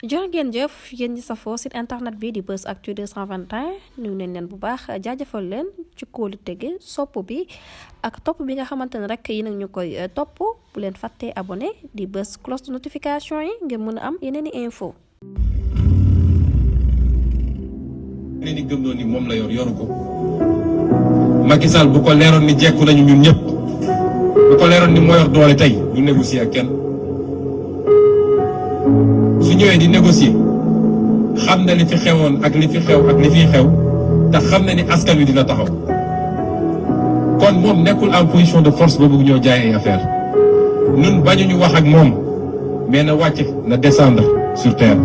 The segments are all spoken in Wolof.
jërë ngeen jëf yéen ñi safoo site internet bi di Buzz Actu 221 nuyu nañ leen bu baax jaajëfal leen ci kóolu tege sopp bi ak topp bi nga xamante ne rek yi nag ñu koy topp bu leen fàttee abonné di bës cloche de notification yi ngeen mën a am yeneen i info. leen di gëm ni moom la yoru ko Macky Sall bu ko leeroon ni jekku nañu ñun ñëpp bu ko leeroon ni moo yor doole tey du négocier ak kenn su ñëwee di négocier xam na li fi xewoon ak li fi xew ak li fiy xew te xam na ni askan wi dina taxaw kon moom nekkul en position de force ba bëgg ñoo jaay ay affaire ñun bañuñu wax ak moom mais na wàcc na descendre sur terre.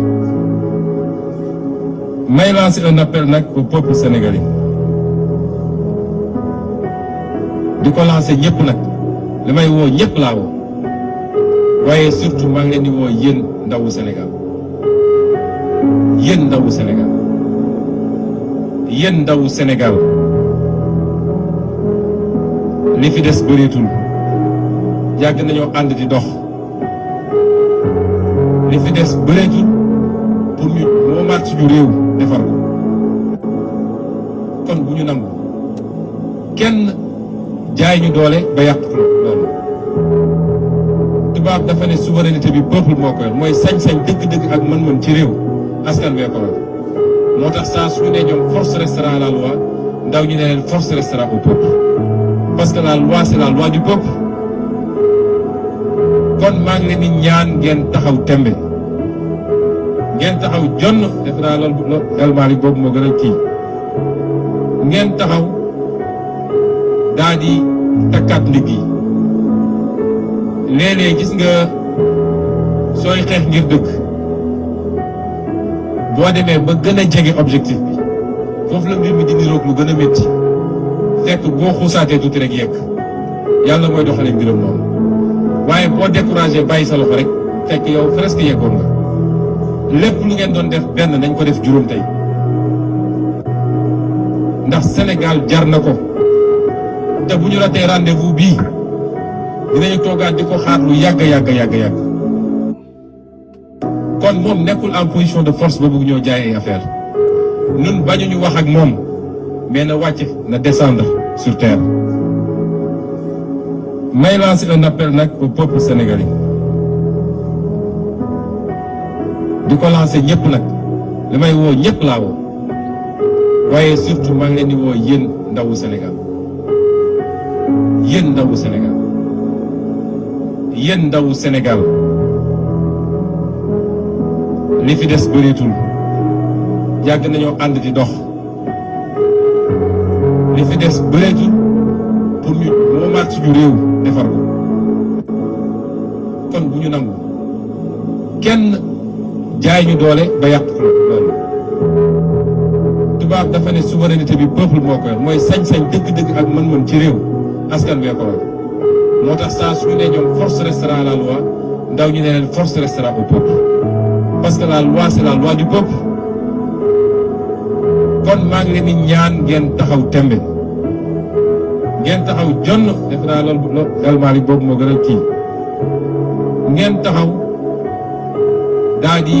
may lancer un appel nag au peuple sénégalais di ko lancer ñëpp nag li may woo ñëpp laa woo waaye surtout maa ngi leen di woo yéen ndawu Sénégal yéen ndawu Sénégal yéen ndawu Sénégal li fi des bëreetul yàgg nañoo ànd di dox li fi des bëreetul pour ñu moomaat suñu réew defar ko kon bu ñu nangu kenn jaay ñu doole ba yàq ko loolu tubaab dafa ne souveraineté bi peuple moo ko yor mooy sañ-sañ dëgg-dëgg ak mën-mën ci réew askan wee ko yor moo tax saa su ñu nee ñoom force restera à la loi ndaw ñu ne leen force restera au peuple parce que la loi c'est la loi du peuple kon maa ngi leen di ñaan ngeen taxaw tembe ngeen taxaw jonn def naa loolu elmali boobu moo gën a kii ngeen taxaw daa di takkaat ndigg yi léeg-léeg gis nga sooy xeex ngir dëkk boo demee ba gën a jege objectif bi foofu la mbir mi di niroog lu gën a métti fekk boo xuusaatee tuuti rek yegg yàlla mooy doxalee mbiram noonu waaye boo découragé bàyyi sa loxo rek fekk yow presque yeggoon nga lépp lu ngeen doon def benn nañ ko def juróom tey ndax Sénégal jar na ko te bu ñu ratee rendez-vous bii dinañu toogaat di ko xaar lu yàgg kon moom nekkul en position de force ba bëgg ñoo jaay ay affaire ñun bañuñu wax ak moom mais na wàcc na descendre sur terre. may lancer un appel nag au peuple sénégalais di ko lancer ñëpp nag li may woo ñëpp laa woo waaye surtout maa ngi leen di woo yéen ndawu Sénégal yéen ndawu Sénégal yéen ndawu Sénégal li fi des bëreetul yàgg nañoo ànd di dox li fi des bëreetul pour ñu moomaat suñu réew defar ko kon bu ñu nangu kenn jaay ñu doole ba yàq ko loolu tubaab dafa ne souveraineté bi peuple moo ko yor mooy sañ-sañ dëgg-dëgg ak mën-mën ci réew askan wee ko yor moo tax saa su ñu nee ñoom force restera à la loi ndaw ñu ne leen force restera au peuple parce que la loi c'est la loi du peuple kon maa ngi leen di ñaan ngeen taxaw tembe ngeen taxaw jonn def naa loolu elmali boobu moo gën a kii ngeen taxaw daa di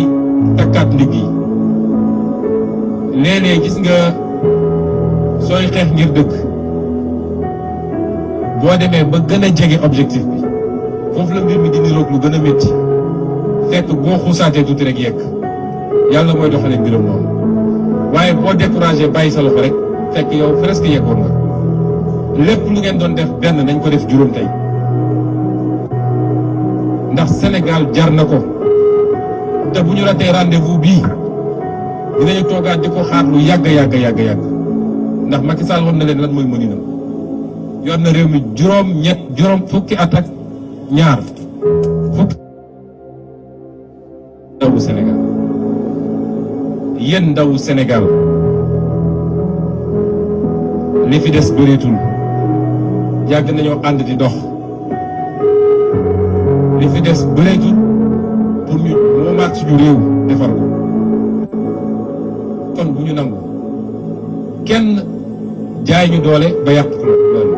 takkaat ndigg yi léeg-léeg gis nga sooy xeex ngir dëkk boo demee ba gën a jege objectif bi foofu la mbir mi di niroog lu gën a métti fekk boo xuusaatee tuuti rek yegg yàlla mooy doxalee mbiram noonu waaye boo découragé bàyyi sa loxo rek fekk yow presque yeggoon nga lépp lu ngeen doon def benn nañ ko def juróom tey ndax Sénégal jar na ko te bu ñu ratee rendez-vous bii dinañu toogaat di ko xaar lu yàgg ndax Macky Sall woon na leen lan mooy mëninam yor na réew mi juróom fukki at ak ñaar fukki ndawu Sénégal yéen ndawu Sénégal li fi des bëreetul yàgg nañoo ànd di dox li fi des bëreetul pour ñu moomaat suñu réew defar ko kon bu ñu nangu kenn jaay ñu doole ba yàq ko loolu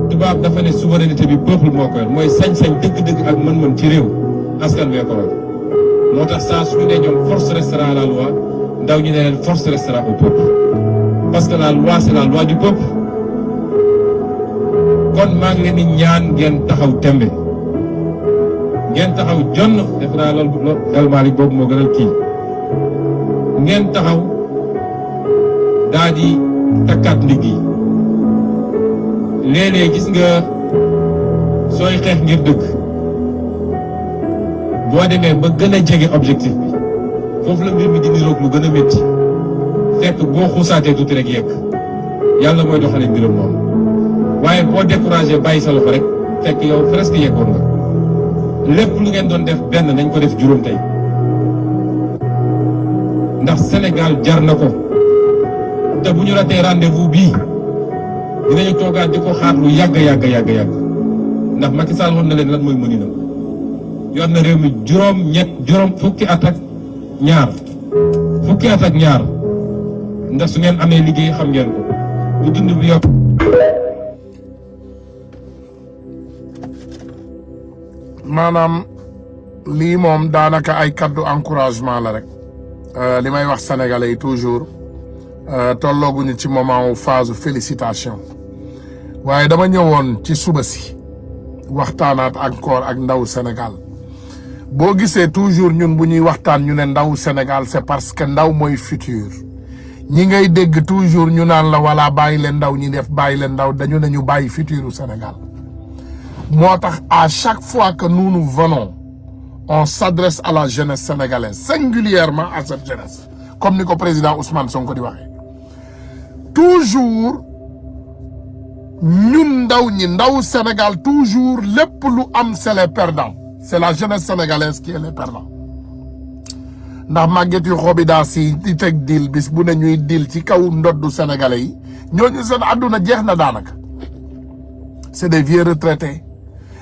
tubaab dafa ne souveraineté bi peuple moo ko yor mooy sañ-sañ dëgg-dëgg ak mën-mën ci réew askan wee ko yor moo tax saa su ñu nee ñoom force restera à la loi ndaw ñu ne leen force restera au peuple parce que la loi c'est la loi du peuple. kon maa ngi leen di ñaan ngeen taxaw tembe ngeen taxaw jonn def naa loolu El Malick boobu moo gënal kii ngeen taxaw daa di takkaat ndigg yi léeg-léeg gis nga sooy xeex ngir dëgg boo demee ba gën a jege objectif bi foofu la mbir mi di niroog lu gën a métti fekk boo xuusaatee tuuti rek yegg yàlla mooy doxalee mbiram noonu waaye boo découragé bàyyi sa loxo rek fekk yow presque yeggoon nga lépp lu ngeen doon def benn nañ ko def juróom tey ndax Sénégal jar na ko te bu ñu ratee rendez-vous bii dinañu toogaat di ko xaar lu yàgg ndax Macky Sall woon na leen lan mooy mëninam yor na réew mi fukki at ak ñaar ndax su ngeen amee liggéey xam ngeen ko bu dund bi yokk maanaam lii moom daanaka ay kaddu encouragement la rek li may wax sénégalais yi toujours tollooguñu ci moment wu phase félicitation waaye dama ñëwoon ci suba si waxtaanaat encore ak ndaw Sénégal boo gisee toujours ñun bu ñuy waxtaan ñu ne ndaw Sénégal c'est parce que ndaw mooy futur ñi ngay dégg toujours ñu naan la wala bàyyi leen ndaw ñi def bàyyi leen ndaw dañu ne ñu bàyyi futuru Sénégal moo tax à chaque fois que nous venons on s'adresse à la jeunesse sénégalaise singulièrement à cette jeunesse comme ni ko président Ousmane Sonko di waxee toujours ñun ndaw ñi ndaw Sénégal toujours lépp lu am c'est les perdants c'est la jeunesse sénégalaise qui est les perdants ndax màgget yu xobi daa si di teg dil bis bu ne ñuy dil ci kaw ndoddu sénégalais yi ñooñu seen àdduna jeex na daanaka c'est des vieux retraités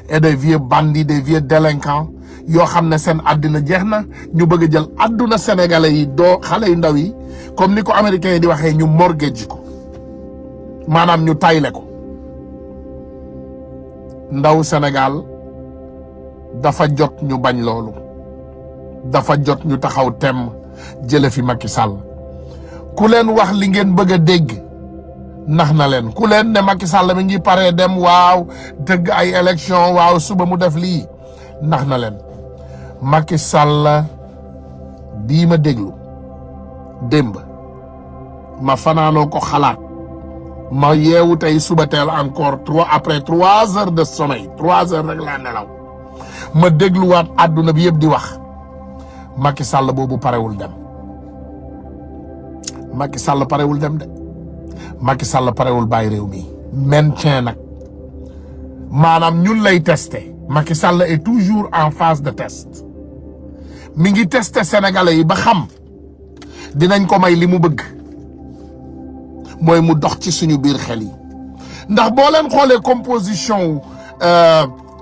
et des vieux bandits des vieux délinquants yoo xam ne seen àddina jeex na ñu bëgg a jël àdduna sénégalais yi doo xale yu ndaw yi comme ni ko américains yi di waxee ñu mortgage ko maanaam ñu tayle ko ndaw Sénégal dafa jot ñu bañ loolu dafa jot ñu taxaw temm jële fi Macky Sall ku leen wax li ngeen bëgg a dégg nax na leen ku leen ne Macky Sall mi ngi paree dem waaw dëgg ay élection waaw suba mu def lii nax na leen Macky Sall bii ma déglu démb ma fanaanoo ko xalaat ma yeewu tey suba teel encore après 3 heures de sommeil 3 heures rek laa nelaw ma dégluwaat àdduna bi yëpp di wax Macky Sall boobu parewul dem Macky Sall parewul dem de Macky Sall parewul bàyyi réew mi maintien nag maanaam ñun lay testé Macky Sall est toujours en phase de test mi ngi testé sénégalais yi ba xam dinañ ko may li mu bëgg mooy mu dox ci suñu biir xel yi ndax boo leen xoolee composition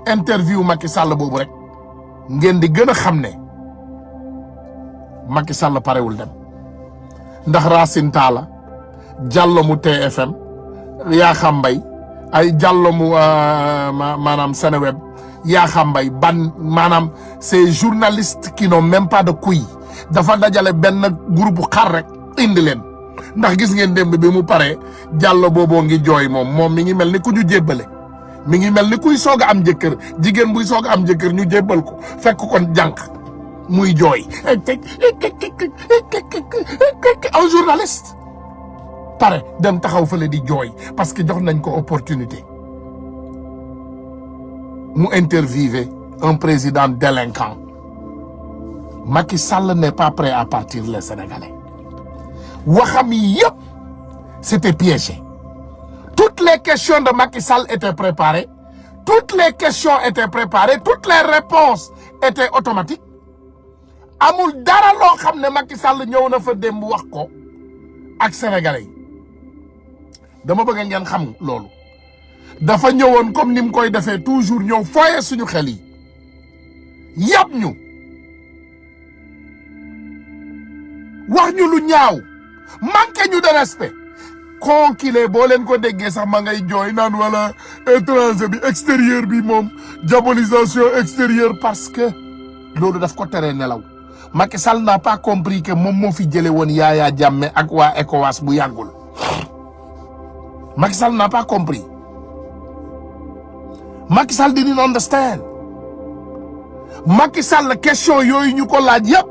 interview Macky Sall boobu rek ngeen di gën a xam ne Macky Sall parewul dem ndax Racine Talla Diallo mu TFM yaa xam mbay ay Diallo mu maanaam Seneweb yaa xam mbay ban maanaam ces journalistes qui n'ont même pas de couilles dafa dajale benn groupe xar rek indi leen ndax gis ngeen démb bi mu paree Diallo booboo ngi jooy moom mi ngi mel ni ku ñu jébbale mi ngi mel ni kuy soog a am jëkkër jigéen buy soog a am jëkkër ñu jébbal ko fekk kon jànq muy jooy un journaliste pare dem taxaw fële di jooy parce que jox nañ ko opportunité mu interviewer un président délinquant Macky Sall n'est pas prêt à partir les Sénégalais waxam yi yëpp c'était piégé toutes les questions de Macky Sall étaient préparées toutes les questions étaient préparées toutes les réponses étaient automatiques amul dara loo xam ne Macky Sall ñëw na fa démb wax ko ak sénégalais yi dama bëgg ngeen xam loolu dafa ñëwoon comme ni mu koy defee toujours ñëw foye suñu xel yi yàpp ñu wax ñu lu ñaaw manqué ñu de respect conquilé boo leen ko déggee sax ma ngay jooy naan wala étranger bi extérieur bi moom diabolisation extérieure parce que loolu daf ko teree nelaw Macky Sall n'a pas compris que moom moo fi jële woon Yaya Jammeh ak waa ECOWAS bu yàggul. Macky Sall n'a pas compris. Macky Sall didn't understand. Macky Sall question yooyu ñu ko laaj yëpp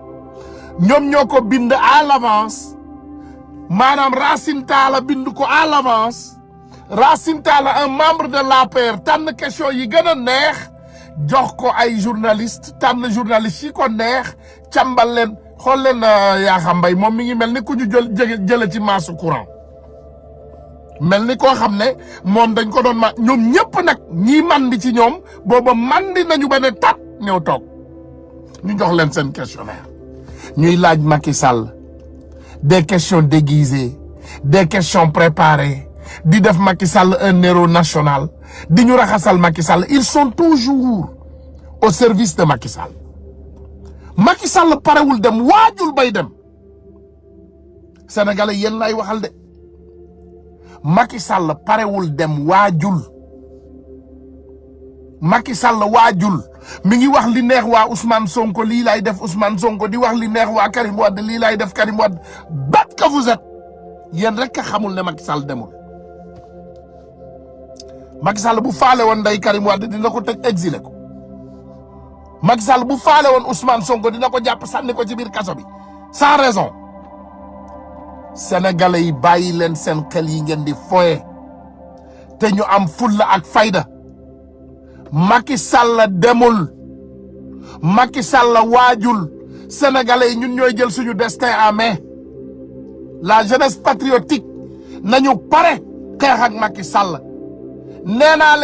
ñoom ñoo ko bind à l'avance. Madame Racine Talla bind ko à l'avance. Racine Talla un membre de l'APR tànn question yi gën a neex jox ko ay journaliste tànn journaliste yi ko neex càmbal leen xool leen yaa xam mbay moom mi ngi mel ni ku ñu jële ci maasu courant mel ni koo xam ne moom dañ ko doon ñoom ñëpp nag ñii mandi ci ñoom booba mandi nañu ba ne tat ñëw toog ñu jox leen seen questionnaire ñuy laaj Macky Sall des questions déguisées des questions préparées di def Macky Sall un héros national di ñu raxasal Macky Sall ils sont toujours au service de Macky Sall. Macky Sall parewul dem waajul bay dem Sénégalais yéen lay waxal de Macky Sall parewul dem waajul Macky Sall waajul mi ngi wax li neex waa Ousmane Sonko lii lay def Ousmane Sonko di wax li neex waa Karim Wade lii lay def Karim Wade bat que vous êtes yéen rek a xamul ne Macky Sall demul. Macky Sall bu faale woon nday Karim Wade dina ko tëj exilé ko Macky Sall bu faale woon Ousmane Sonko dina ko jàpp sànni ko ci biir kaso bi sans raison. Sénégalais yi bàyyi leen seen xel yi ngeen di foye te ñu am fulla ak fayda. Macky Sall demul Macky Sall waajul Sénégalais yi ñun ñooy jël suñu destin en main. La jeunesse patriotique nañu pare xeex ak Macky Sall. nee naa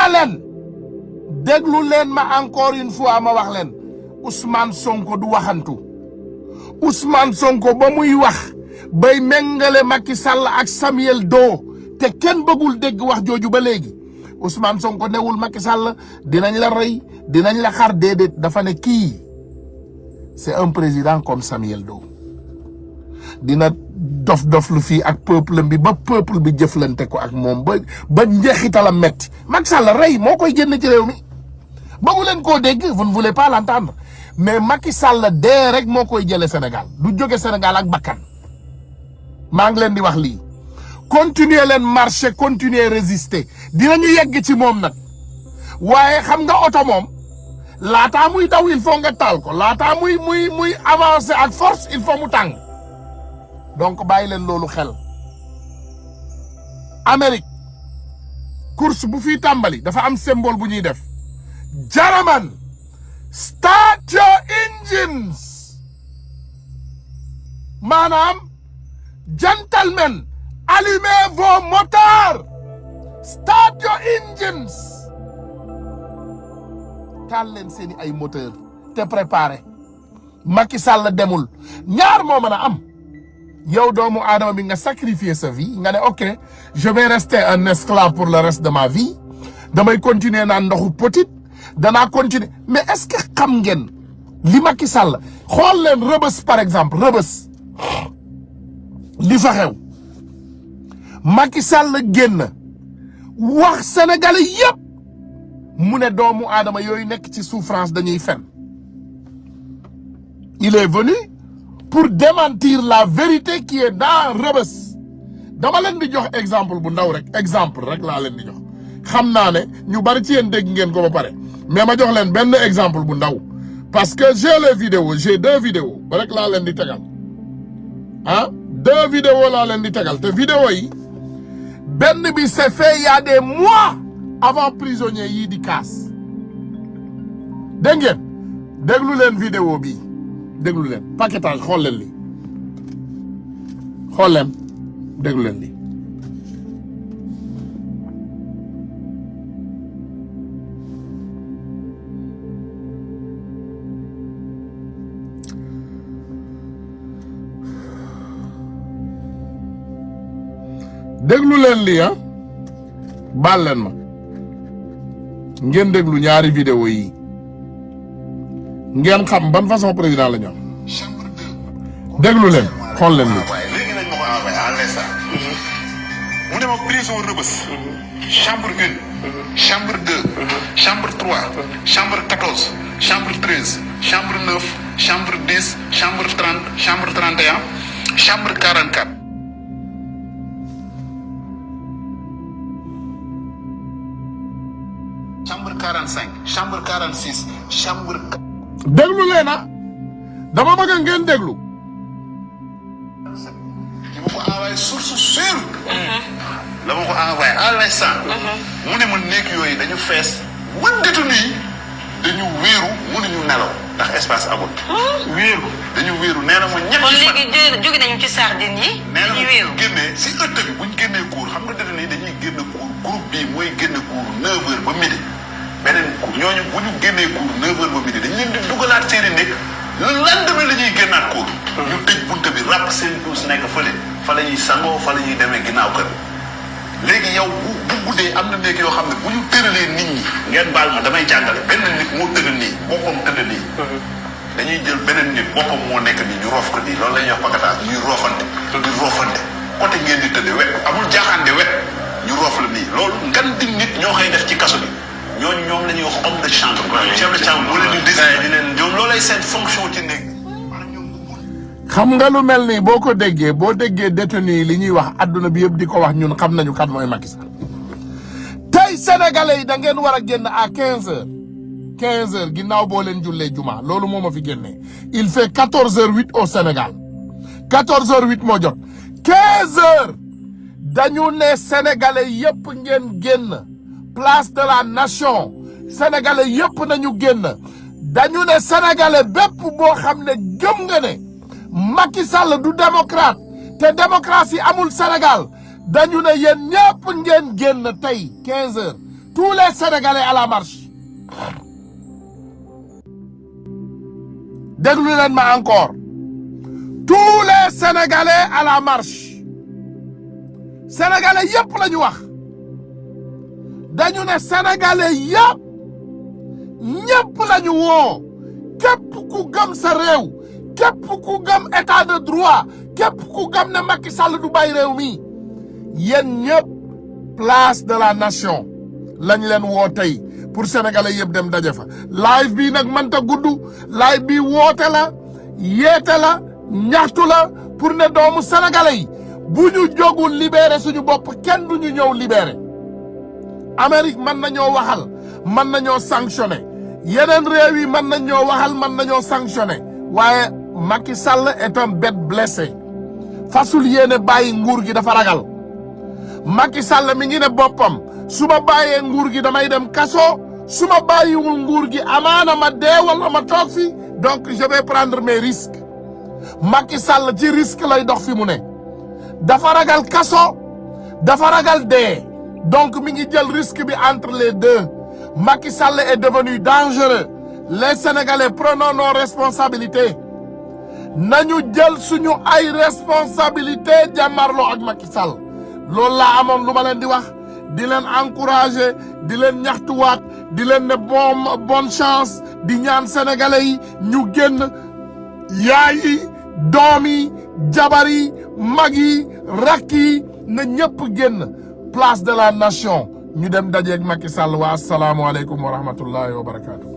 leen déglu leen ma encore une fois ma wax leen Ousmane Sonko du waxantu Ousmane Sonko ba muy wax bay méngale Macky Sall ak Samuel Doe te kenn bëggul dégg wax jooju ba léegi Ousmane Sonko newul Macky Sall dinañ la rey dinañ la xar déedéet dafa ne kii c'est un président comme Samuel Doe dina dof lu fii ak peuple bi ba peuple bi jëflante ko ak moom ba njeexitalam metti Macky Sall rey moo koy génn ci réew mi bëggu leen koo dégg vous ne voulez pas l'entendre mais Macky Sall dee rek moo koy jële Sénégal du jóge Sénégal ak bakkan maa ngi leen di wax lii continuer leen marcher continuer résister dinañu yegg ci moom nag waaye xam nga oto moom laataa muy daw il faut nga taal ko laataa muy avancer ak force il faut mu tàng donc bàyyi leen loolu xel. Amérique course bu fi tàmbali dafa am symbole bu ñuy def Jaraman start your engines maanaam gentlemen allumez vos moteurs start your engines taal leen seeni ay moteur te préparé Macky Sall demul ñaar moo mën a am yow doomu aadama bi nga sacrifier sa vie nga ne ok je vais rester un esclave pour le reste de ma vie damay continuer naan ndoxu petit danaa continuer mais est-ce que xam ngeen li Macky Sall xool leen Rebeuss par exemple Rebeuss li fa xew Macky Sall génn wax Sénégalais yëpp mu ne doomu aadama yooyu nekk ci souffrance dañuy fen il est venu pour démentir la vérité qui est dans Rebeuss dama leen di jox exemple bu ndaw rek exemple rek laa leen di jox xam naa ne ñu bari ci yéen dégg ngeen ko ba pare mais ma jox leen benn exemple bu ndaw parce que j'ai deux vidéos ba rek laa leen di tegal ah 2 vidéos laa leen di tegal te vidéo yi benn bi c'est fait il y a des mois avant prisonniers yi di kaas dégg ngeen déglu leen vidéo bi déglu leen paquetage xool leen li xool leen déglu leen li déglu leen li ah baal leen ma ngeen déglu ñaari vidéo yi ngeen xam ban façon président la ñu am déglu leen xool leen li léegi nañ ma ko envoyé à l'instant mu ne ma prison Rebeuss chambre 1 chambre 2, chambre 3, chambre 14, chambre 13, chambre 9, chambre 10, chambre 30, chambre 31, chambre 44. chambre 45, chambre 46, chambre. déglu leen ah dama bëgg ngeen déglu. ki ma ko envoyé source sûre. la ma ko envoyé à l'instant. mu ne ma nekk yooyu dañu fees. wan détenu yi dañu wéeru mënuñu nelaw ndax espace amul. wéeru dañu wéeru nee na ma ñetti fan. kon léegi jóge nañu ci sardine yi. dañuy wéeru nee na génnee si ëtt bi buñ génnee cour xam nga détenu yi dañuy génn cour groupe bii mooy génn cour 9h ba midi. beneen cour ñooñu bu ñu génnee cour 9h ba midi dañu leen di dugalaat seeni nekk le lendemain la ñuy génnaat cour. ñu tëj bunte bi ràpp seen tuus nekk fële fa la ñuy sangoo fa la ñuy demee ginnaaw kër. léegi yow bu guddee am na néeg yoo xam ne bu ñu tëralee nit ñi ngeen baal ma damay jàngale benn nit moo tëdd nii boppam tëdd nii. dañuy jël beneen nit boppam moo nekk nii ñu roof ko nii loolu la ñuy wax pakataas ñuy roofante. di roofante côté ngeen di tëddee wet amul jaaxaande wet ñu roof la nii loolu ngan di nit ñoo koy def ci kaso bi ñooñu ñoom la ñuy wax homme de chambre. chef de chambre bu leen di décider di leen ñoom loolay seen fonction ci néeg. xam nga lu mel nii boo ko déggee boo déggee détenu yi li ñuy wax adduna bi yëpp di ko wax ñun xam nañu kan mooy Macky Sall tey sénégalais yi da ngeen war a génn à 15h 15h ginnaaw boo leen jullee juma loolu moo ma fi génnee il fait 14h08 au Sénégal 14h08 moo jot 15h dañu ne sénégalais yëpp ngeen génn place de la nation sénégalais yëpp nañu génn dañu ne sénégalais bépp boo xam ne gëm nga ne Macky Sall du démocrate te démocratie amul Sénégal dañu ne yéen ñëpp ngeen génn tey 15h tous les Sénégalais à la marche déglu leen ma encore tous les Sénégalais à la marche Sénégalais yëpp la ñu wax dañu ne Sénégalais yëpp ñëpp la ñu woo képp ku gëm sa réew képp ku gëm état de droit képp ku gëm ne Macky Sall du bàyyi réew mi yéen ñëpp place de la nation lañ leen woo tey pour sénégalais yëpp dem daje fa live bi nag mënta gudd live bi woote la yeete la ñaxtu la pour ne doomu sénégalais yi bu ñu jógul libéré suñu bopp kenn du ñu ñëw libéré Amérique mën nañoo waxal mën nañoo sanctionné yeneen réew yi mën nañoo waxal mën nañoo sanctionné waaye Macky Sall est un bête blessé fasul yéene bàyyi nguur gi dafa ragal Macky Sall mi ngi ne boppam su ma bàyyee nguur gi damay dem kaso su ma bàyyiwul nguur gi amaana ma dee wala ma toog fi donc je vais prendre mes risques Macky Sall ci risque lay dox fi mu ne dafa ragal kaso dafa ragal dee donc mi ngi jël risque bi entre les deux Macky Sall est devenu dangereux les Sénégalais prenons nos responsabilités nañu jël suñu ay responsabilité jàmmarloo ak Macky Sall loolu laa amoon lu ma leen di wax di leen encourager di leen ñaxtuwaat di leen ne bonne chance di ñaan sénégalais yi ñu génn yaay yi doom yi jabar yi mag yi rakk yi na ñëpp génn place de la nation ñu dem dajeeg Macky Sall wa asalaamualeykum wa rahmatullahi wa barakaatu.